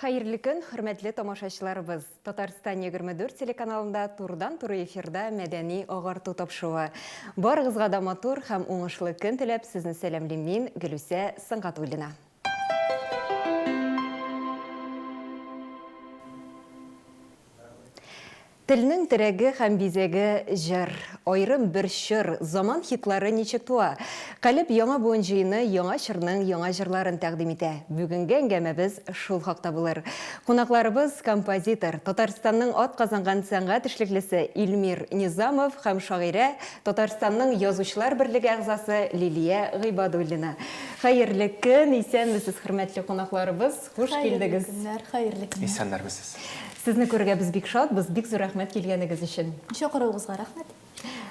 Хәерле көн, хөрмәтле тамашачыларыбыз! Татарстан 24 телеканалында турыдан-туры эфирда мәдәни агарту тапшыруы. Барыгызга да матур һәм уңышлы көн теләп, сезне сәламлим мин, Гөлүсә Сөнгатуллина. Телнең терәге һәм бизәге, җыр. Аерым бер чор, заман хитлары ничек туа? Калеб яңа буын җыены яңа чорның яңа җырларын тәкъдим итә. Бүгенге әңгәмәбез шул хакта булыр. Кунакларыбыз, композитор, Татарстанның атказанган сәнгать эшлеклесе Илмир Низамов һәм шагыйрә, Татарстанның Язучылар берлеге әгъзасы Лилия Гыйбадуллина. Хәерле көн, исәнмесез, хөрмәтле кунакларыбыз! Хуш килдегез! Хәерле көннәр, хәерле көннәр. Исәннәрмесез! Сезне күрергә без бик шатбыз, бик зур рәхмәт килгәнегез өчен. Чакыруыгызга рәхмәт.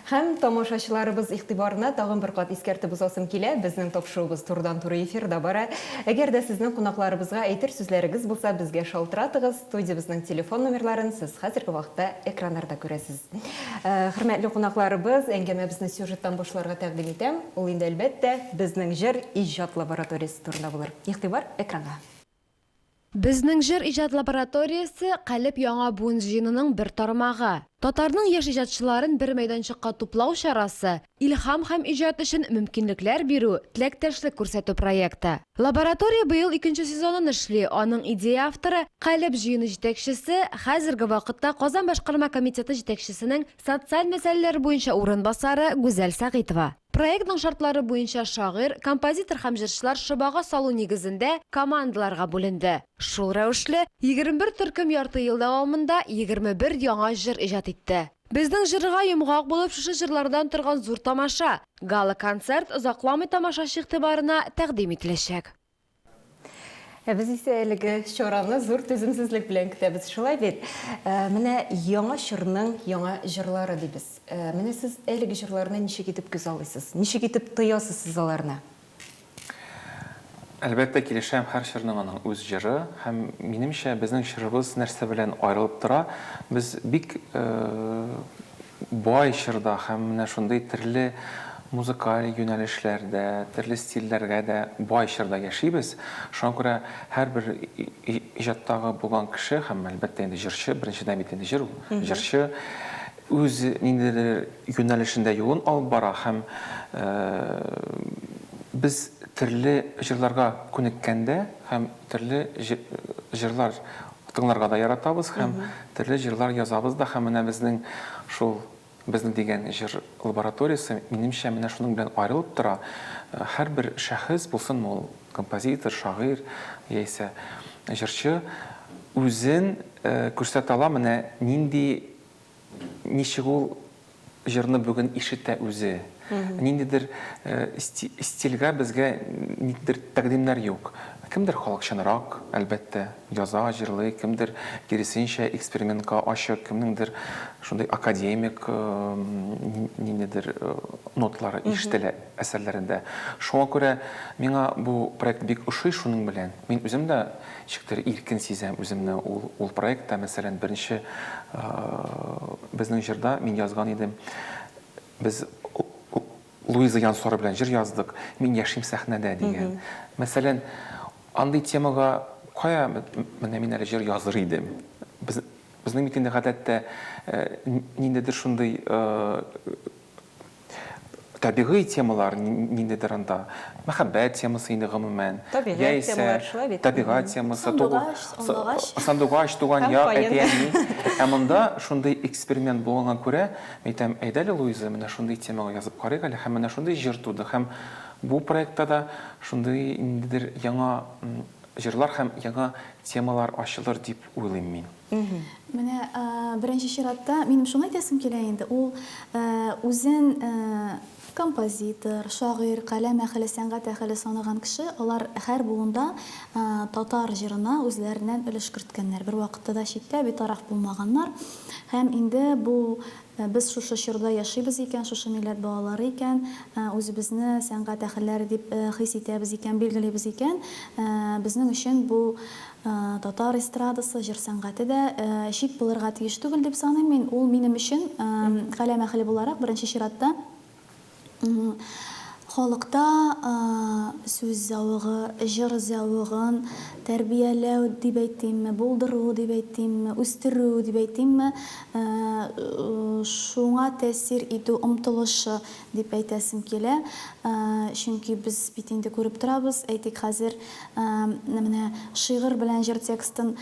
Һәм тамашачыларыбыз игътибарына тагын бер кат искәртеп узасым килә, безнең тапшыруыбыз турыдан-туры эфирда бара. Әгәр дә сезнең кунакларыбызга әйтер сүзләрегез булса, безгә шалтыратыгыз, студиябезнең телефон номерларын сез хәзерге вакытта экраннарда күрәсез. Хөрмәтле кунакларыбыз, әңгәмәбезне сюжеттан башларга тәкъдим итәм. Ул инде, әлбәттә, Безнең җыр иҗат лабораториясе турында булыр. Игътибар экранга. Безнең җыр иҗат лабораториясе, Калеб яңа буын җыенының бер тармагы. Татарның яшь иҗатчыларын бер мәйданчыкка туплау чарасы, илһам һәм иҗат өчен мөмкинлекләр бирү, теләктәшлек күрсәтү проекты. Лаборатория быел икенче сезонын эшли, аның идея авторы, Калеб җыены җитәкчесе, хәзерге вакытта Казан башкарма комитеты җитәкчесенең социаль мәсьәләләр буенча урынбасары Гүзәл Сәгыйтова. Проектның шартлары буенча шагыйрь, композитор һәм җырчылар шобага салу нигезендә командаларга бүленде. Шул рәвешле, 21 төркем ярты ел дәвамында 21 яңа җыр иҗат итте. Безнең җырга йомгак булып шушы җырлардан торган зур тамаша, гала-концерт озакламый тамашачы игътибарына тәкъдим ителәчәк. Ә без исә әлеге чараны зур түземсезлек белән көтәбез, шулай бит? Ә, менә яңа чорның яңа җырлары дибез. Ә, менә сез әлеге җырларны ничек итеп күзаллыйсыз? Ничек итеп тоясыз сез аларны? Әлбәттә, килешәм, һәр чорның аның үз җыры. Һәм, минемчә, безнең чорыбыз нәрсә белән аерылып тора? Без бик Бай чорда һәм менә шундый төрле музыкаль юнәлешләрдә, төрле стильләргә дә бай чорда яшибез. Шуңа күрә һәрбер иҗаттагы булган кеше һәм, әлбәттә инде, җырчы, беренчедән бит инде җыр ул, җырчы үз ниндидер юнәлешендә юлын алып бара һәм без төрле җырларга күнеккәндә һәм төрле җырлар Тыңларга да яратабыз һәм төрле җырлар язабыз да һәм менә безнең шул Безнең дигән җыр лабораториясе, минемчә, менә шуның белән аерылып тора. Һәрбер шәхес, булсынмы ул композитор, шагыйрь яисә җырчы, үзен күрсәтә ала, менә нинди, ничек ул җырны бүген ишетә үзе. Ниндидер стильгә безгә ниндидер тәкъдимнәр юк. Кемдер халыкчанрак, әлбәттә, яза, җырлый, кемдер, киресенчә, экспериментка ачык, кемнеңдер шундый академик ниндидер ноталары ишетелә әсәрләрендә. Шуңа күрә миңа бу проект бик ошый шуның белән. Мин үзем дә Ничектер иркен сизәм үземне ул ул проектта. Мәсәлән, беренче безнең җырда мин язган идем. Без Луиза Янсуар белән җыр яздык. Мин яшим сәхнәдә дигән. Мәсәлән, андый темага кая менә мин әле җыр языр идем. Без безнең бит инде гадәттә ниндидер шундый Табигый темалар ниндидер анда. Мәхәббәт темасы инде гомумән. Табигать Яисә темалары шулай бит. табигать темасы, Сандугач, алмагач. Сандугач, туган Һәм як, каен. әти-әни. Ә монда шундый эксперимент булганга күрә, мин әйтәм, әйдә әле, Луиза, менә шундый темага язып карыйк әле, һәм менә шундый җыр туды. Һәм бу проектта да шундый ниндидер яңа җырлар һәм яңа темалар ачылыр дип уйлыйм мин. Менә беренче чиратта минем шуны әйтәсем килә инде, ул үзен композитор, шагыйрь, каләм әһеле, сәнгать әһеле санаган кеше, алар һәр буында татар җырына үзләреннән өлеш керткәннәр, бервакытта да читтә, битараф булмаганнар. Һәм инде бу Без шушы чорда яшибез икән, шушы милләт балалары икән, үзебезне сәнгать әһелләре дип хис итәбез икән, билгелибез икән, безнең өчен бу татар эстрадасы, җыр сәнгате дә чит булырга тиеш түгел дип саныйм мин. Ул минем өчен, каләм әһеле буларак, беренче чиратта, Халыкта сүз зәвыгы, җыр зәвыгын тәрбияләү дип әйтимме, булдыру дип әйтимме, үстерү дип әйтимме, шуңа тәэсир итү омтылышы дип әйтәсем килә. Чөнки без бит инде күреп торабыз, әйтик, хәзер менә шигырь белән җыр текстын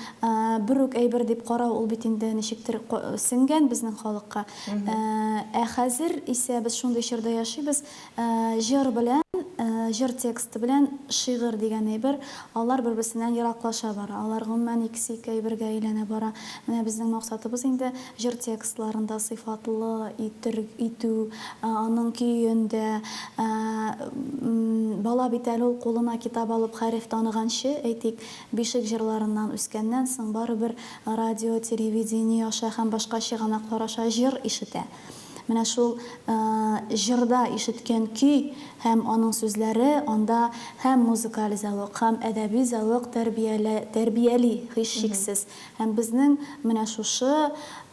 бер үк әйбер дип карау ул бит инде ничектер сеңгән безнең халыкка. Ә хәзер исә без шундый чорда яшибез, җыр белән, җыр тексты белән шигырь дигән әйбер, алар бер-берсеннән ераклаша бара. Алар гомумән икесе ике әйбергә әйләнә бара. Менә безнең максатыбыз инде җыр текстларын да сыйфатлы итер, итү, аның көен дә. Бала бит әле ул кулына китап алып хәреф таныганчы, әйтик, бишек җырларыннан үскәннән соң барыбер Радио, телевидение аша һәм башка чыганаклар аша җыр ишетә. Менә шул җырда ишеткән көй һәм аның сүзләре анда һәм музыкаль зәвык, һәм әдәби зәвык тәрбиялә, тәрбияли, һичшиксез. Һәм безнең менә шушы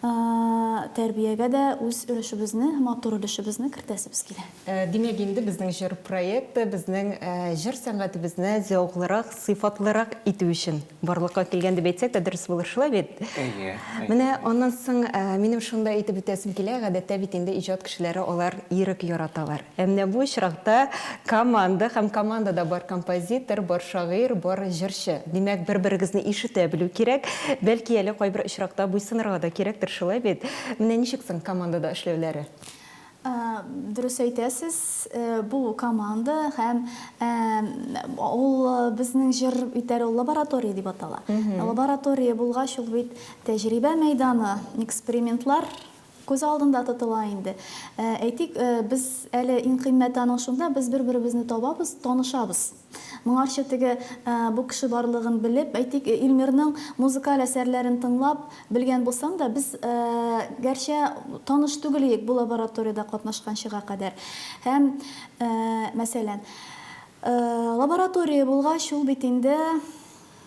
тәрбиягә дә үз өлешебезне, матур өлешебезне кертәсебез килә. Димәк инде, безнең җыр проекты безнең җыр сәнгатебезне зәвыклырак, сыйфатлырак итү өчен барлыкка килгән дип әйтсәк тә дөрес булыр, шулай бит? Әйе, әйе. Менә аннан соң минем шуны да әйтеп үтәсем килә, гадәттә бит инде иҗат кешеләре алар ирек яраталар. Ә менә бу очракта команда һәм командада бар композитор, бар шагыйрь, бар җырчы. Димәк, бер-берегезне ишетә белү кирәк. Бәлки әле кайбер очракта буйсынырга да кирәктер, шулай бит? Менә ничек соң командада эшләүләре? Дөрес әйтәсез, бу команда һәм ул безнең җыр бит әле ул лаборатория дип атала. Лаборатория булгач, ул бит тәҗрибә мәйданы, экспериментлар күз алдында тотыла инде. Әйтик, без әле иң кыйммәте аның шунда, без бер-беребезне табабыз, танышабыз. Моңарчы теге бу кеше барлыгын белеп, әйтик, Илмирның музыкаль әсәрләрен тыңлап, белгән булсам да, без, гәрчә таныш түгел идек бу лабораториядә катнашканчыга кадәр. Һәм, мәсәлән, лаборатория булгач, ул бит инде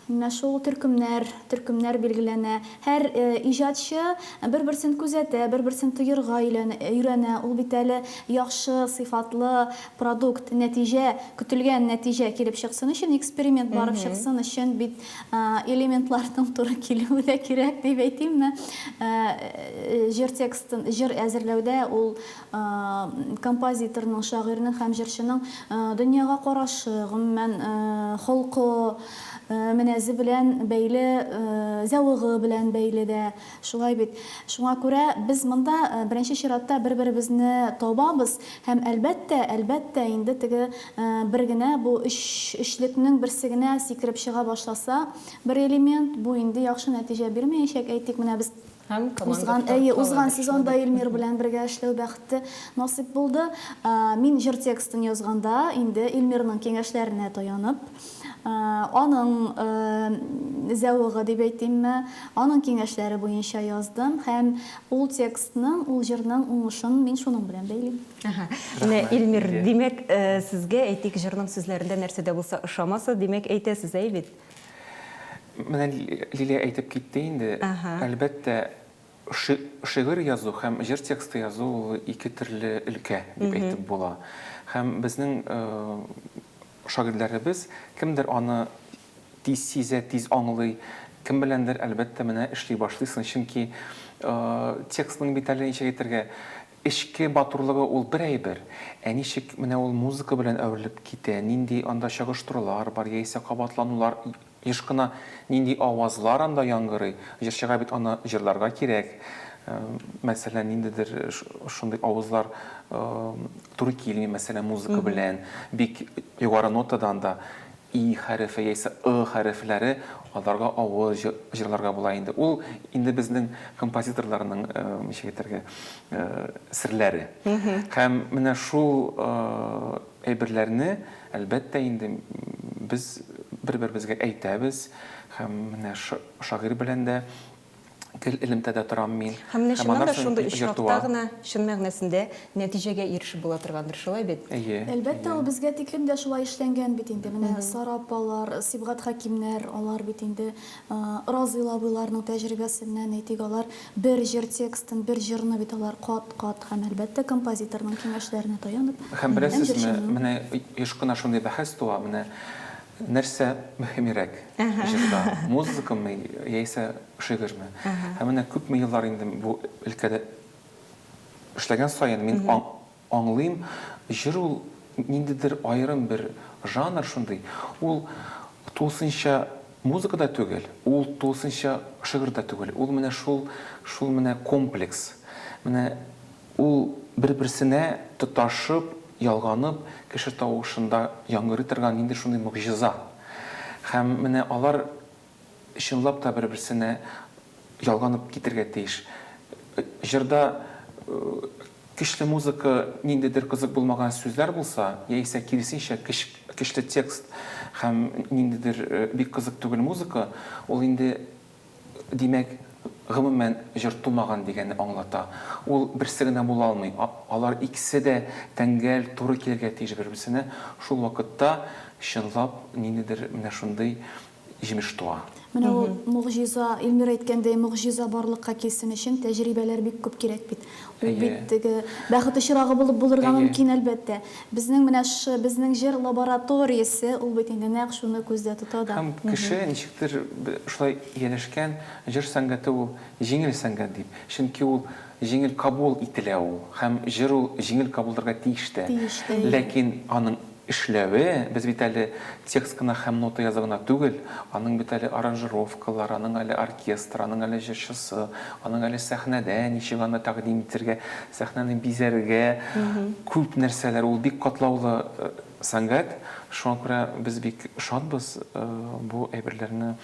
Менә шул төркемнәр, төркемнәр билгеләнә. Һәр иҗатчы бер-берсен күзәтә, бер-берсен тоерга өйрәнә. Ул бит әле яхшы, сыйфатлы продукт, нәтиҗә, көтелгән нәтиҗә килеп чыксын өчен, эксперимент барып чыксын өчен бит элементларның туры килүе дә кирәк дип әйтимме. Җыр текстын, җыр әзерләүдә ул Композиторның, шагыйрьнең һәм җырчының дөньяга карашы, гомумән, холкы, менәзе белән бәйле, зәвыгы белән бәйле дә. Шулай бит. Шуңа күрә без монда, беренче чиратта, бер-беребезне табабыз һәм, әлбәттә, әлбәттә, инде теге бер генә бу өч өчлекнең берсе генә сикереп чыга башласа, бер элемент, бу инде яхшы нәтиҗә бирмәячәк. Әйтик, менә без Һәм команда Узган, әйе, узган сезонда Эльмир белән бергә эшләү бәхете насыйп булды. Мин җыр текстын язганда, инде Эльмирның киңәшләренә таянып, аның зәвыгы дип әйтимме, аның киңәшләре буенча яздым һәм ул текстның, ул җырның уңышын мин шуның белән бәйлим. Әһә. Менә, Эльмир, димәк, сезгә, әйтик, җырның сүзләрендә нәрсә дә булса ошамаса, димәк, әйтәсез, әй бит? Менә Лилия әйтеп китте инде, әлбәттә, шигырь язу һәм җыр тексты язу ул ике төрле өлкә дип әйтеп була. Һәм безнең шагыйрьләребез кемдер аны тиз сизә, тиз аңлый, кем беләндер, әлбәттә, менә эшли башлыйсың, чөнки текстның бит әле ничек әйтергә, эчке матурлыгы ул бер әйбер, ә ничек менә ул музыка белән әверелеп китә, нинди анда чагыштырулар бар яисә кабатланулар, еш кына нинди авазлар анда яңгырый, җырчыга бит аны җырларга кирәк. Мәсәлән, ниндидер шундый авазлар туры килми, мәсәлән, музыка белән, бик югары нотадан да И хәрефе яисә Ы хәрефләре аларга авыр җырларга була инде. Ул инде безнең композиторларның, ничек әйтергә, серләре. Һәм менә шул әйберләрне, әлбәттә инде, без бер-беребезгә әйтәбез һәм менә шагыйрь белән дә. Гел элемтәдә торам мин. Һәм менә Һәм чыннан аннан да соң шундый җыр очракта туа. гына чын мәгънәсендә нәтиҗәгә ирешеп була торгандыр, шулай бит? Әйе, Әлбәттә, әйе. ул безгә тиклем дә шулай эшләнгән бит инде. Менә Сара апалар, Сибгат Хәкимнәр, алар бит инде Разыйл абыйларның тәҗрибәсеннән, әйтик, алар бер җыр текстын, бер җырны бит алар кат-кат һәм, әлбәттә, композиторның киңәшләренә таянып, Һәм һәм беләсезме, җырчының. менә еш кына шундый бәхәс туа, менә нәрсә мөһимрәк җырда, музыкамы яисә шигырьме? Һәм менә күпме еллар инде бу өлкәдә эшләгән саен мин аңлыйм, җыр ул ниндидер аерым бер жанр шундый, ул тулысынча музыка да түгел, ул тулысынча шигырь дә түгел, ул менә шул, шул менә комплекс. Менә ул бер-берсенә тоташып, ялганып, кеше тавышында яңгырый торган нинди шундый могҗиза. Һәм менә алар чынлап та бер-берсенә ялганып китергә тиеш. Җырда көчле музыка, ниндидер кызык булмаган сүзләр булса, яисә киресенчә, көчле текст һәм ниндидер бик кызык түгел музыка, ул инде, димәк, гомумән җыр тумаган дигәнне аңлата. Ул берсе генә була алмый. Алар икесе дә тәңгәл, туры килергә тиеш бер-берсенә. Шул вакытта чынлап ниндидер менә шундый җимеш туа. Менә ул могҗиза, Илмир әйткәндәй, могҗиза барлыкка килсен өчен тәҗрибәләр бик күп кирәк бит. Ул бит теге бәхет очрагы булып булырга мөмкин, әлбәттә. Безнең менә шушы Безнең җыр лабораториясе, ул бит инде нәкъ шуны күздә тота да. Һәм кеше ничектер шулай ияләшкән, җыр сәнгате ул җиңел сәнгать дип. Чөнки ул җиңел кабул ителә ул. Һәм җыр ул җиңел кабул итәргә тиеш тә. Тиеш тә, әйе. Ләкин аның Эшләве, без бит әле текст кына һәм нота язу гына түгел, аның бит әле аранжировкалар, аның әле оркестр, аның әле җырчысы, аның әле сәхнәдә ничек аны тәкъдим итәргә, сәхнәне бизәргә, күп нәрсәләр, ул бик катлаулы сәнгать. Шуңа күрә без бик шатбыз, бу әйберләрне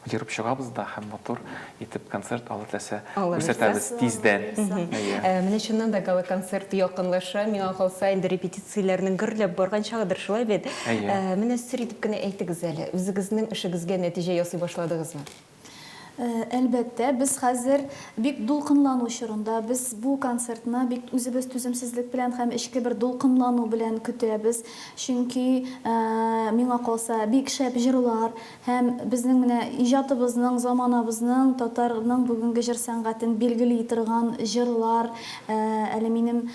Ерып чыгабыз да һәм матур итеп концерт, Алла теләсә, Алла бирсә. күрсәтәбез тиздән. Әйе. Менә чыннан да гала-концерт якынлаша, миңа калса, инде репетицияләрнең гөрләп барган чагыдыр, шулай бит? Әйе. Менә сер итеп кенә әйтегез әле, үзегезнең эшегезгә нәтиҗә ясый башладыгызмы? Әлбәттә, без хәзер бик дулкынлану чорында. Без бу концертны бик үзебез түземсезлек белән һәм эчке бер дулкынлану белән көтәбез. Чөнки, миңа калса, бик шәп җырлар, Һәм безнең менә иҗатыбызның, заманабызның, татарның бүгенге җыр сәнгатен билгели торган җырлар, әле минем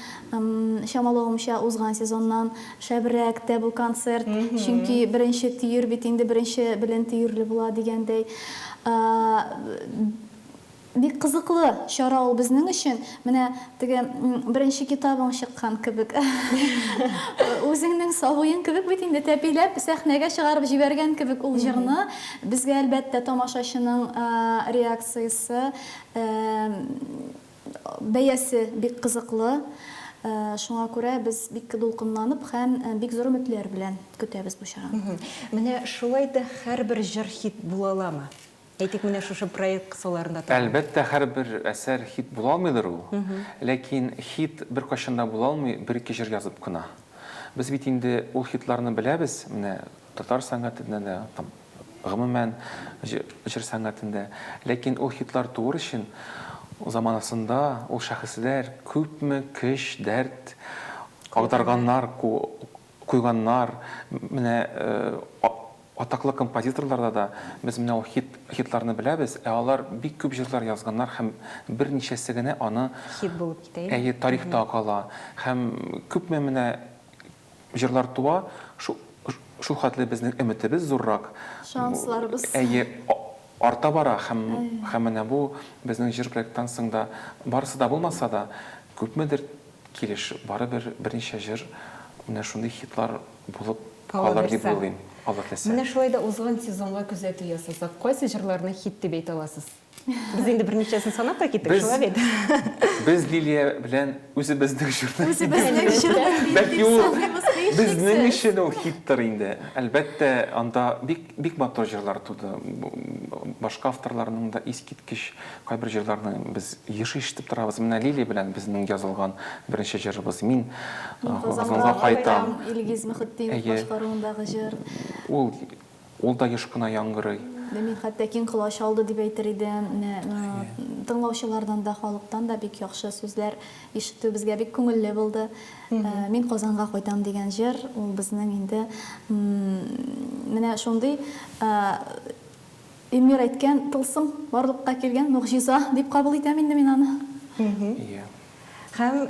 чамалавымча, узган сезоннан шәбрәк тә бу концерт, чөнки беренче төер бит инде беренче белен төерле була дигәндәй. Бик кызыклы чара ул безнең өчен. Менә теге беренче китабың чыккан кебек. Үзеңнең сабыең кебек бит инде, тәпиләп сәхнәгә чыгарып җибәргән кебек ул җырны. Безгә, әлбәттә, тамашачының реакциясе, бәясе бик кызыклы. Шуңа күрә без бик дулкынланып һәм бик зур өметләр белән көтәбез бу чараны. Менә шулай да һәрбер җыр хит була аламы? Әйтик, менә шушы проект кысаларында тагын. Әлбәттә, һәрбер әсәр хит була алмыйдыр ул. Ләкин хит беркайчан да була алмый бер-ике җыр язып кына. Без бит инде ул хитларны беләбез, менә татар сәнгатендә дә, там, гомумән, җыр сәнгатендә. Ләкин ул хитлар туыр өчен заманасында ул шәхесләр күпме көч, дәрт аударганнар, куйганнар. Менә Атаклы композиторларда да без менә ул хит, хитларны беләбез, ә алар бик күп җырлар язганнар һәм берничәсе генә аны Хит булып китә, әйеме? Әйе, тарихта кала. Һәм күпме менә җырлар туа, шул, шул хәтле безнең өметебез зуррак. Шансларыбыз. Әйе, арта бара һәм, һәм менә бу безнең җыр проекттан соң да барысы да булмаса да, күпмедер килеш барыбер берничә җыр менә шундый хитлар булып Кала калыр дип бирсә. уйлыйм, Алла теләсә. Менә шулай да узган сезонга күзәтү ясасак, кайсы җырларны хит дип әйтә аласыз? Без инде берничәсен санап та киттек, Без, шулай бит? без Лилия белән үзебезнең җырны хит дип Үзебезнең җырны хит Бәлки дип ул саныйбыз, безнең һичшиксез. өчен ул хиттыр инде. Әлбәттә, анда бик, бик матур җырлар туды. Башка авторларның да искиткеч Кайбер җырларны без еш ишетеп торабыз. Менә Лилия белән безнең язылган беренче җырыбыз Мин Казанга кайтам. Илгиз Мөхетдинов башкаруындагы җыр. Ул ул да еш кына яңгырый. Мин хәтта киң колач алды дип әйтер идем. Менә тыңлаучылардан да, халыктан да бик яхшы сүзләр ишетү безгә бик күңелле булды. Мин Казанга кайтам дигән җыр, ул безнең инде менә шундый Эльмир әйткән тылсым барлыкка килгән могҗиза дип кабул итәм инде мин аны. Ие. Һәм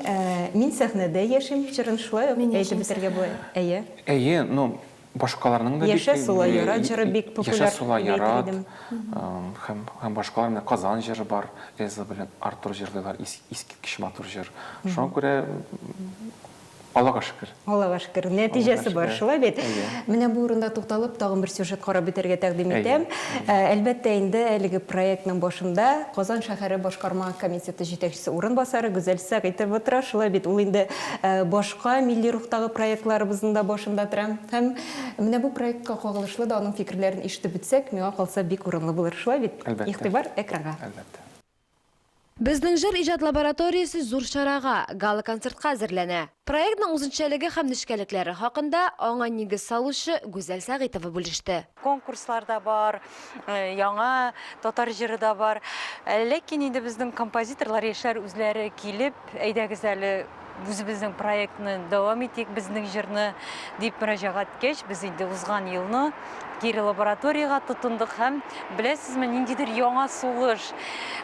Мин сәхнәдә яшим җырын шулай ук әйтеп бетәргә була. Әйе. Әйе, ну, башкаларның да бик Яшә сула ярат җыры бик популяр Яшә сула ярат һәм һәм башкалар менә Казан җыры бар, Эльза белән Артур җырлыйлар, искиткеч матур җыр. Шуңа күрә Аллага шөкер. Аллага шөкер, нәтиҗәсе бар, шулай бит? Менә бу урында тукталып, тагын бер сюжет карап үтәргә тәкъдим итәм. Әлбәттә инде, әлеге проектның башында Казан шәһәре башкарма комитеты җитәкчесе урынбасары Гүзәл Сәгыйтова тора, шулай бит? Ул инде башка милли рухтагы проектларыбызның да башында тора. Һәм менә бу проектка кагылышлы да аның фикерләрен ишетеп үтсәк, миңа калса, бик урынлы булыр, шулай бит? Әлбәттә. Игътибар экранга. Әлбәттә. Безнең җыр иҗат лабораториясе зур чарага, гала-концертка әзерләнә. Проектның үзенчәлеге һәм нечкәлекләре хакында аңа нигез салучы Гүзәл Сәгыйтова бүлеште. Конкурслар да бар, яңа татар җыры да бар. Ләкин инде безнең композиторлар, яшьләр үзләре килеп, әйдәгез әле, үзебезнең проектны дәвам итик, безнең җырны, дип мөрәҗәгать иткәч, без инде узган елны кире лабораториягә тотындык һәм, беләсезме, ниндидер яңа сулыш.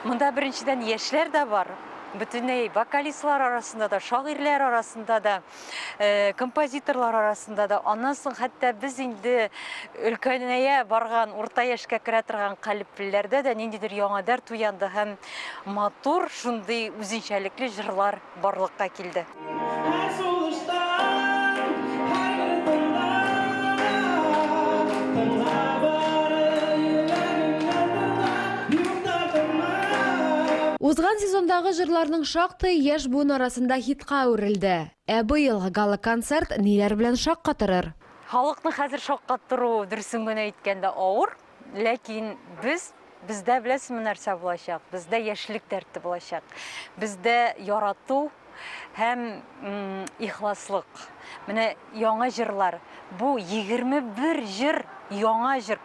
Монда беренчедән яшьләр дә бар, бөтенләй вокалистлар арасында да, шагыйрьләр арасында да, э, композиторлар арасында да. Аннан соң хәтта без инде өлкәнәя барган, урта яшькә керә торган калеплеләрдә дә ниндидер яңа дәрт уянды һәм матур шундый үзенчәлекле җырлар барлыкка килде. Һәр сулыштан, һәрбер тында, Тыңла бары йөрәгеңне тыңла, Юк тартынма. Узган сезондагы җырларның шактые яшь буын арасында хитка әверелде. Ә быелгы гала-концерт ниләр белән шаккатырыр? Халыкны хәзер шаккатыру, дөресен генә әйткәндә, авыр. Ләкин без, бездә беләсезме нәрсә булачак? Бездә яшьлек дәрте булачак. Бездә ярату һәм ихласлык. Менә яңа җырлар. Бу 21 җыр, яңа җыр.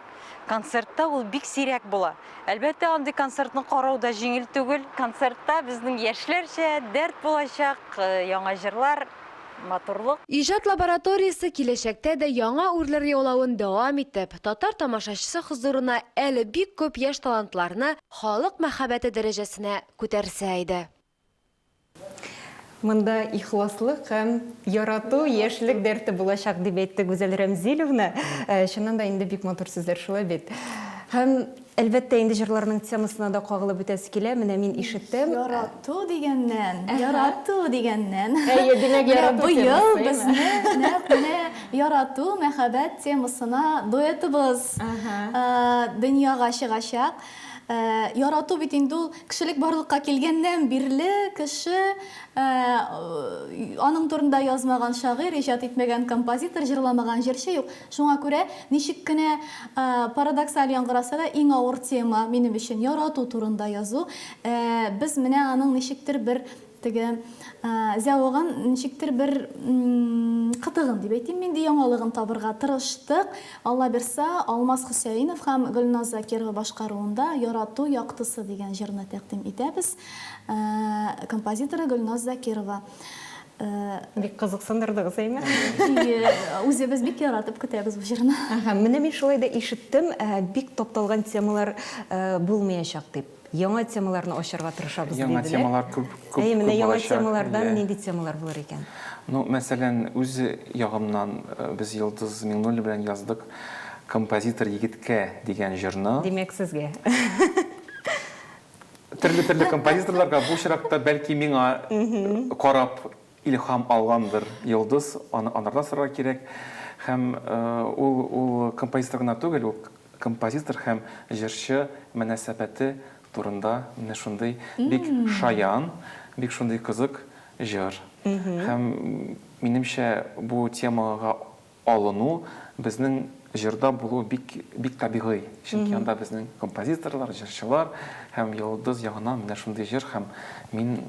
Концертта ул бик сирәк була. Әлбәттә, андый концертны карау да җиңел түгел. Концертта безнең яшьләрчә дәрт булачак, э, яңа җырлар. Матурлык. Иҗат лабораториясе киләчәктә дә яңа үрләр яулавын дәвам итеп, татар тамашачысы хозурына әле бик күп яшь талантларны халык мәхәббәте дәрәҗәсенә күтәрсә иде. Монда ихласлык һәм ярату, яшьлек дәрте булачак, дип әйтте Гүзәл Рәмзилевна. Чыннан да инде бик матур сүзләр, шулай бит? Һәм Әлбәттә, инде җырларның темасына да кагылып үтәсе килә. Менә мин ишеттем. Ярату дигәннән, ярату дигәннән. Әйе, димәк, ярату темасы. Быел безне нәкъ менә ярату, мәхәббәт темасына дуэтыбыз дөньяга чыгачак. Ярату бит инде ул кешелек барлыкка килгәннән бирле кеше аның турында язмаган шагыйрь, иҗат итмәгән композитор, җырламаган җырчы юк. Шуңа күрә, ничек кенә парадоксаль яңгыраса да, иң авыр тема минем өчен, ярату турында язу. Без менә аның ничектер бер теге зәвыгын, ничектер бер кытыгын дип әйтим инде, яңалыгын табырга тырыштык. Алла бирса, Алмаз Хөсәенов һәм Гөлназ Закирова башкаруында Ярату яктысы дигән җырны тәкъдим итәбез. Композиторы Гөлназ Закирова. Бик кызыксындырдыгыз, әйме? Ие, үзебез бик яратып көтәбез бу җырны. Әһә, менә мин шулай да ишеттем, бик тапталган темалар булмаячак дип. Яңа темаларны ачарга тырышабыз, Яңа диделәр. темалар күп, күп, Әйе, менә күп яңа булачак. темалардан Әйе. нинди темалар булыр икән? Ну, мәсәлән, үз ягымнан без Йолдыз Миңнуллина белән яздык Композитор егеткә дигән җырны. Димәк, сезгә. Төрле-төрле композиторларга бу очракта бәлки миңа карап илһам алгандыр Йолдыз, аны анардан сорарга кирәк. Һәм ул ул композитор гына түгел, ул композитор һәм җырчы мөнәсәбәте турында менә шундый бик шаян, бик шундый кызык җыр. Һәм минемчә, бу темага Алыну безнең җырда булу бик, бик табигый, чөнки анда безнең композиторлар, җырчылар һәм Йолдыз ягыннан менә шундый җыр һәм мин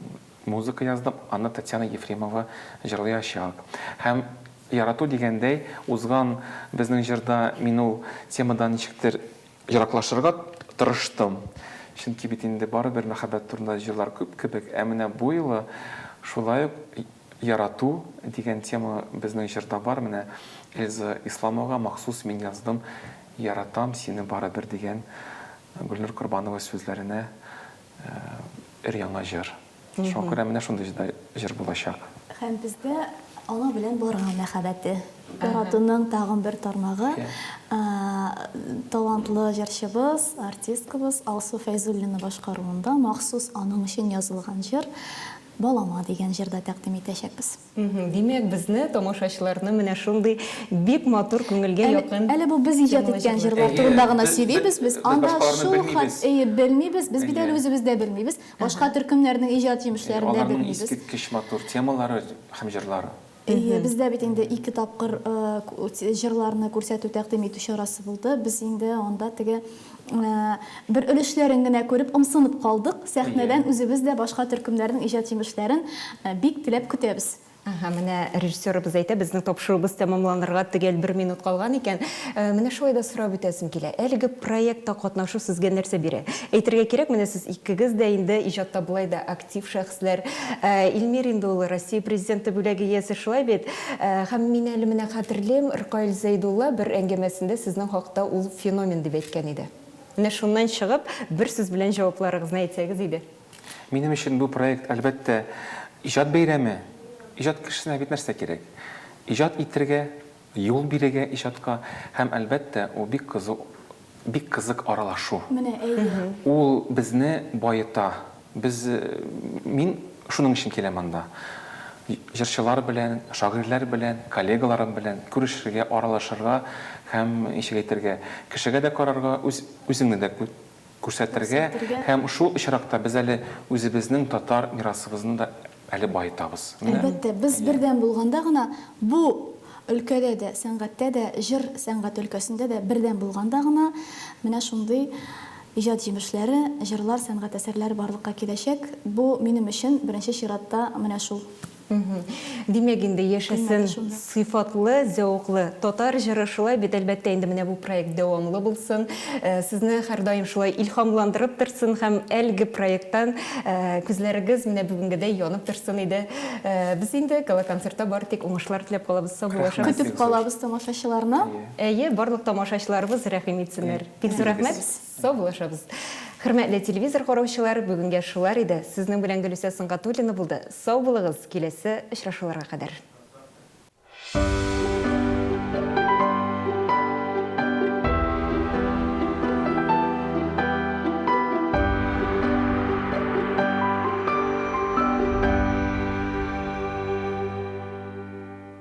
музыка яздым, аны Татьяна Ефремова җырлаячак. Һәм ярату дигәндәй, узган безнең җырда мин ул темадан ничектер. Ераклашырга тырыштым. Чөнки бит инде барыбер мәхәббәт турында җырлар күп кебек, ә менә бу юлы шулай ук ярату дигән тема безнең җырда бар. Менә Эльза Исламовага махсус мин яздым Яратам сине барыбер дигән Гөлнур Корбанова сүзләренә өр-яңа җыр. Шуңа күрә менә шундый җыр булачак. Һәм бездә ана белән бара мәхәббәте. Яратуның тагын бер тармагы. Талантлы җырчыбыз, артисткабыз Алсу Фәйзуллина башкаруында махсус аның өчен язылган җыр Балама дигән җыр да тәкъдим итәчәкбез. Димәк, безне, тамашачыларны менә шундый бик матур, күңелгә якын Әле бу без иҗат иткән җырлар турында гына сөйлибез без. Анда шул хәт, әйе, белмибез. Без бит әле үзебез дә белмибез. Башка төркемнәрнең иҗат җимешләрен дә белмибез. Аларның искиткеч матур темалары һәм җырлары. Әйе, бездә бит инде ике тапкыр җырларны күрсәтү, тәкъдим итү чарасы булды. Без инде анда теге бер өлешләрен генә күреп ымсынып калдык. Сәхнәдән үзебез дә башка төркемнәрнең иҗат җимешләрен бик теләп көтәбез. Әһә, менә режиссерыбыз әйтә, безнең тапшыруыбыз тәмамланырга төгәл бер минут калган икән. Менә шулай да сорап үтәсем килә. Әлеге проектта катнашу сезгә нәрсә бирә? Әйтергә кирәк, менә сез икегез дә инде иҗатта болай да актив шәхесләр. Илмир инде ул Россия Президенты бүләге иясе, шулай бит? Һәм мин әле менә хәтерлим, Ркаил Зәйдулла бер әңгәмәсендә сезнең хакта ул феномен дип әйткән иде. Менә шуннан чыгып, бер сүз белән җавапларыгызны әйтсәгез иде. Минем өчен бу проект, әлбәттә, иҗат бәйрәме. Иҗат кешесенә бит нәрсә кирәк? Иҗат итергә, Юл бирергә иҗатка һәм, әлбәттә, ул бик кызу, бик кызык аралашу. Менә, әйе. Ул безне баета. Без, мин шуның өчен киләм анда. Җырчылар белән, шагыйрьләр белән, коллегаларым белән күрешергә, аралашырга һәм, ничек әйтергә, кешегә дә карарга, үз, үзеңне дә күрсәтергә һәм шул очракта без әле үзебезнең татар мирасыбызны да әле баетабыз. Менә. Әлбәттә, без бердәм булганда гына бу өлкәдә дә, сәнгатьтә дә, җыр сәнгате өлкәсендә дә бердәм булганда гына менә шундый иҗат җимешләре, җырлар, сәнгать әсәрләре барлыкка киләчәк. Бу минем өчен беренче чиратта менә шул. Димәк инде, яшәсен сыйфатлы, зәвыклы татар җыры, шулай бит, әлбәттә инде менә бу проект дәвамлы булсын, сезне һәрдаим шулай илһамландырып торсын һәм әлеге проекттан күзләрегез менә бүгенгедәй янып торсын иде. Без инде гала-концертта бары тик уңышлар теләп калабыз, саубуллашабыз. Көтеп калабыз тамашачыларны. Әйе, барлык тамашачыларыбыз рәхим итсеннәр. Бик зур рәхмәт. Саубуллашабыз. Хөрмәтле телевизор караучылар, бүгенгә шулар иде. Сезнең белән Гөлүсә Сөнгатуллина булды. Сау булыгыз, киләсе очрашуларга кадәр.